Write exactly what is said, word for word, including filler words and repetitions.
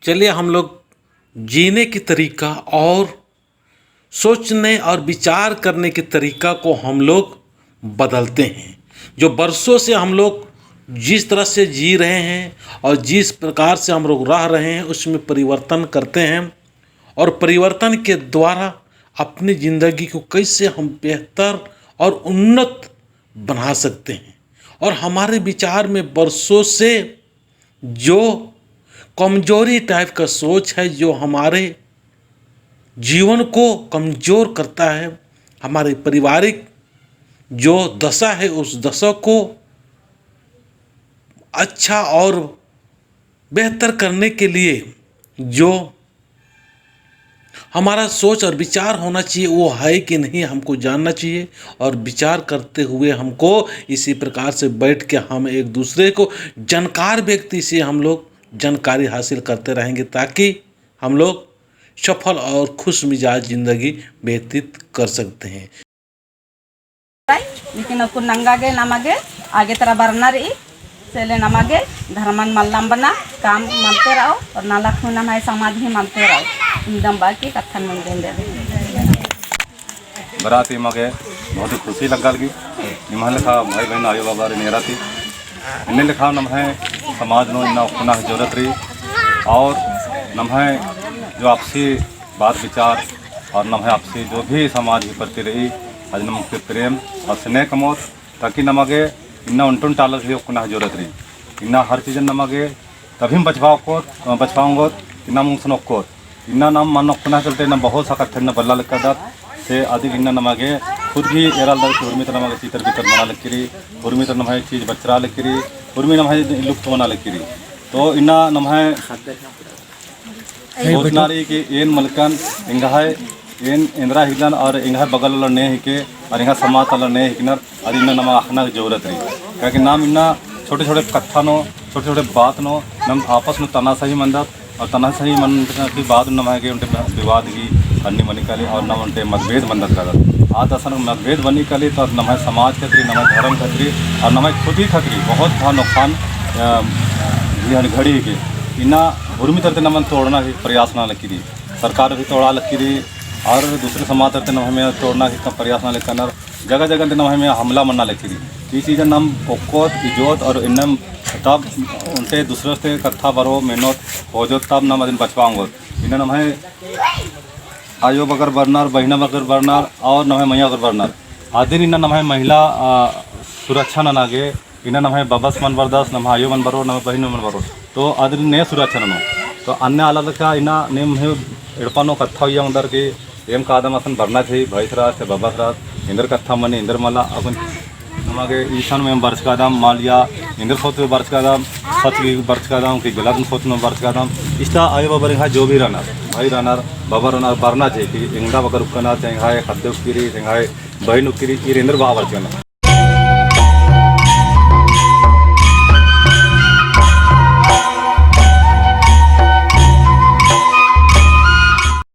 चलिए हम लोग जीने की तरीका और सोचने और विचार करने के तरीका को हम लोग बदलते हैं। जो बरसों से हम लोग जिस तरह से जी रहे हैं और जिस प्रकार से हम लोग रह रहे हैं, उसमें परिवर्तन करते हैं और परिवर्तन के द्वारा अपनी ज़िंदगी को कैसे हम बेहतर और उन्नत बना सकते हैं। और हमारे विचार में बरसों से जो कमजोरी type का सोच है, जो हमारे जीवन को कमजोर करता है, हमारे पारिवारिक जो दशा है, उस दशा को अच्छा और बेहतर करने के लिए जो हमारा सोच और विचार होना चाहिए, वो है कि नहीं, हमको जानना चाहिए। और विचार करते हुए हमको इसी प्रकार से बैठ के हम एक दूसरे को जानकार व्यक्ति से हम लोग जानकारी हासिल करते रहेंगे, ताकि हम लोग सफल और खुश मिजाज ज़िंदगी व्यतीत कर सकते हैं। लेकिन अक्कुन नंगा गे नमा गे आगे तरा बरना रई, से ले नमा गे धर्मन मल्लम बना काम मलते रओ और नलख हूँ नम्है समाज ही मलते रओ। इन्दम बाकी कत्थन मुंदेन दे। बरआ ती एमा गे बहुत ही खुशी लग्गा लगी। निम्है लेखा भाई बहिन आयो बाबारिन एरा ती। इन्ने लेखा नम्है समाज नू इन्ना ओक्कना जरूरत रई और नम्है जो आपसी बात विचार और नम्है आपसी जो भी समाज के प्रति रई, अदिन नम ओक्कन प्रेम और स्नेह कमओत, ताकि नमा गे इन्ना ओन्टन टालर ही ओक्कना जरूरत रई। इन्ना हर चीजन नमा गे तभी हम बचवा ओक्कोत, अ, बचवा ओंगोत, इन्ना मुंगसन ओक्कोत। इन्ना नाम मल ओक्कना चलते इन्ना बहुत सा कत्थन इन्ना बल्ला लक्कादत। से अदिन इन्ना नमा गे खुद भी एरालदत कि उर्मी तर नमा गे चितर बितर मना लक्की रई, उर्मी तर नम्है चीज बचरा लक्की रई, उर्मी नम्है लुप्त मना लक्की रई। तो इन्ना नम्है सोचना रई कि एन मलकन एंग्है, एन एन्दरा हिकदन और एंग्है बगल वाला ने हिके और एंग्है समाज वाला ने हिकनर, और इन्ना नमा अख़ना की जरूरत रई। काहे कि नाम इन्ना छोटे छोटे कत्था नू, छोटे छोटे बात नू नाम आपस नू तानाशाही मन्दत और तानाशाही मन्न की बाद नम्है गे ओन्टे विवाद की अन्नी मनी काली और नाम ओन्टे मतभेद मन्दत कादत। आद असन मतभेद बनी काली तो नम्है समाज खतरी, नम्है धर्म खतरी और नम्है खुद ही खतरी बहुत बड़ा नुकसान, अ, घड़ी के इन्ना उर्मी तरते नमन तोड़ना ही प्रयास नना लक्की रई। सरकार भी तोड़ा लक्की रई और दूसरे समाज तरते नम्है में तोड़ना ही प्रयास नना लक्की रई। जगह जगह ते नम्है में हमला मन्ना लक्की रई। ई चीजन नाम ओक्कोत, इजोत और इन्नम तब ओन्टे दूसरे से कत्था बरओ मेनोत, खोजोत तब नाम अदिन बचवा ओंगोत। इन्ना नम्है आयो बगर बरनर, बहिना बगर बरनर और नम्है मइया बगर बरनर। अदिन इन्ना नम्है महिला, अ, सुरक्षा नना गे इन्ना नम्है बबस मल बरदस, नम्है आयो मल बरओ, नम्है बहिन मल बरओ। तो अदिन ने सुरक्षा ननो। तो अन्ने आलर लेखा इन्ना नीम ही एड़पा नू कत्था उइया ओंगदर कि एम कादम असन बरना चाही, भइस रअस, बबस रअस, एन्देर कत्था मनी, एन्देर मला, अक्कुन नमा गे इसन में बरचकादम, मल या एन्देर सोच में बरचकादम, सच की बरचकादम, कि गलत सोच में बरचकादम। इस्ता आयो बबर एंग्है जो भी रअनर, भई रअनर, बबर रअनर, बरना चाही कि एंगदा बगर उक्कनर, चाहे एंग्है ख़द्द उक्की रई, एंग्है बहिन उक्की रई, ईर एन्देर बआ बरचकनर।